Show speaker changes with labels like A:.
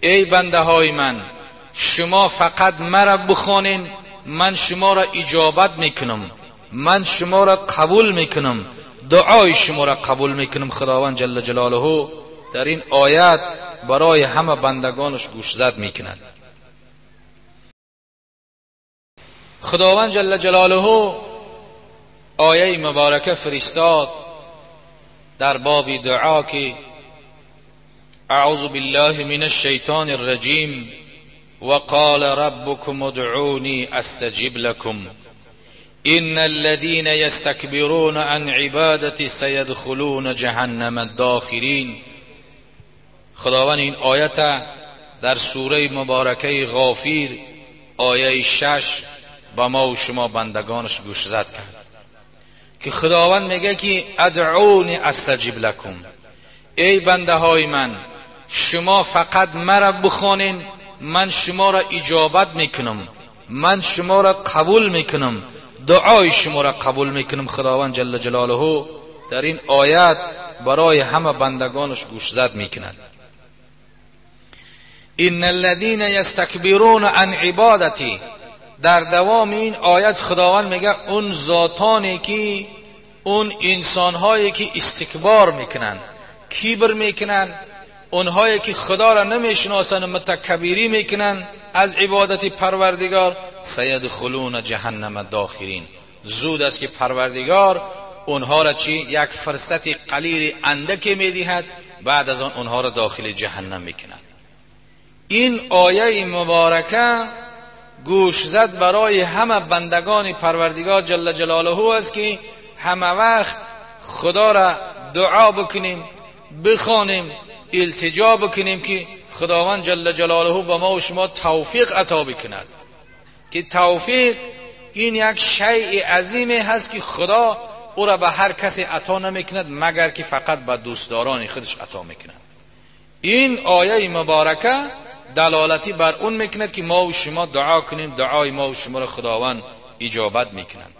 A: ای بنده های من، شما فقط مرا بخوانین، من شما را اجابت میکنم، من شما را قبول میکنم، دعای شما را قبول میکنم. خداوند جل جلاله در این آیت برای همه بندگانش گوشزد میکند. خداوند جل جلاله آیه مبارکه فرستاد در باب دعا که اعوذ بالله من الشیطان الرجیم وقال ربكم ادعوني استجب لكم ان الذين يستكبرون عن عبادتي سيدخلون جهنم الداخرین. خداوند این آیت در سوره مبارکه غافیر آیه 6 با ما و شما بندگانش گوشزد کرد که خداوند میگه که ادعونی استجب لکم، ای بنده های من، شما فقط مرا بخوانین، من شما را اجابت میکنم، من شما را قبول میکنم، دعای شما را قبول میکنم. خداوند جل جلاله در این آیت برای همه بندگانش گوشزد میکند. ان الذين يستكبرون عن عبادتی، در دوام این آیت خداوند میگه اون ذاتانی که، اون انسانهایی که استکبار میکنن، کیبر میکنن، اونهایی که خدا را نمیشناسن و متکبری میکنن از عبادت پروردگار، سیدخلون جهنم داخرین، زود است که پروردگار اونها را چی؟ یک فرصت قلیل اندک میدهد، بعد از آن اونها را داخل جهنم میکند. این آیه مبارکه گوش زد برای همه بندگان پروردگار جل جلاله است که همه وقت خدا را دعا بکنیم، بخوانیم، التجا بکنیم که خداوند جل جلاله به ما و شما توفیق عطا بکند. که توفیق این یک شیء عظیمی هست که خدا او را به هر کسی عطا نمیکند مگر که فقط به دوستداران خودش عطا میکند. این آیه مبارکه دلالتی بر اون میکند که ما و شما دعا کنیم، دعای ما و شما را خداوند اجابت میکند.